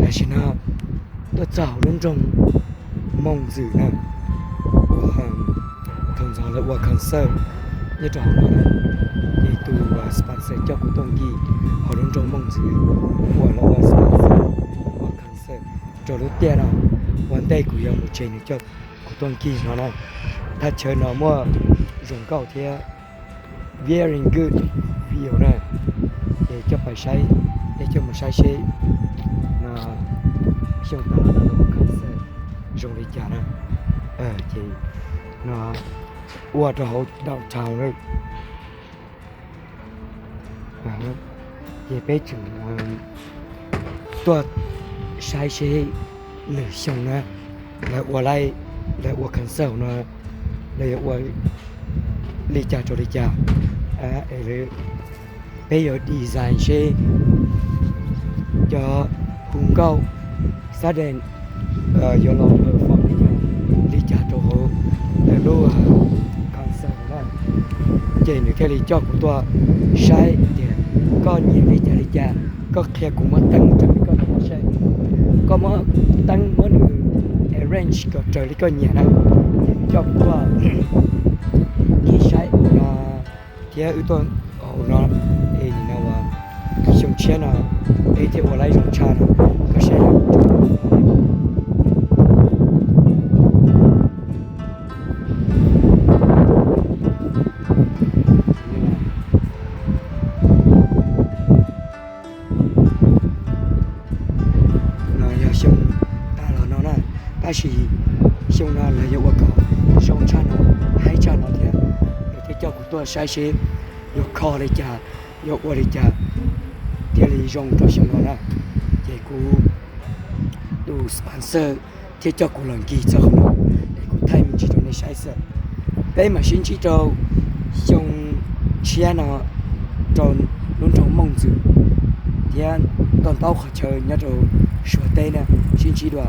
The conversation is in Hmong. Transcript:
Tam sim no tuaj txog hauv lub nroog Mooj Ntxwm na, uas thaum ntxov lawv ua concert nyob rau hauv no na, ces tus sponsor coj kuv tuaj nkig hauv lub nroog Mooj Ntxwm uas lawv ua sponsor ua concert rau lub tiaj no. Ua ntej kuv yuav mus tsev nws coj kuv tuaj nkig no na. Thaj chaw no muaj zoo nkauj thiab very good view na. Ces coj pais saib, nej coj mus saib seb no xyoo tas los no lawv ua concert zoo li cas na. Ces no ua rau hauv downtown na. Ces peb tseem tuaj saib seb lwm xyoo na lawv ua li, lawv ua concert no lawv yuav ua li cas rau li cas. Peb yuav design seb cov hu nkauj sudden yuav los perform li cas, li cas rau hauv lawv lub concert na. Ces nws thiaj li coj kuv tuaj saib tias koj nyiam li cas li cas, koj qhia kuv muab teeb rau koj saib, koj muab teeb muab nws arrange kom raws li koj nyiam na. Ces nws coj kuv tuaj nkig saib no thiab wb tuaj hauv no, es nim no uas xyoo tshiab no peb thiaj ua lawm zoo tshaj no, koj saib. No yog xyoo tas los no na, tab sis xyoo no lawv yuav ua kom zoo tshaj no, haib tshaj no thiab. Lawv thiaj coj kuv tuaj saib seb yuav kho li cas, yuav ua li cas thiaj li zoo rau xyoo no na. Ces kuv tus sponsor thiaj coj kuv los nkig txog qhov no, es kuv thaij me ntsis rau nej saib xwb. Peb mam sib ntsib rau xyoo tshiab no rau lub nroog Mooj Ntxwm thiab ntau ntau qhov chaw nyob rau Suav teb na, sib ntsib dua.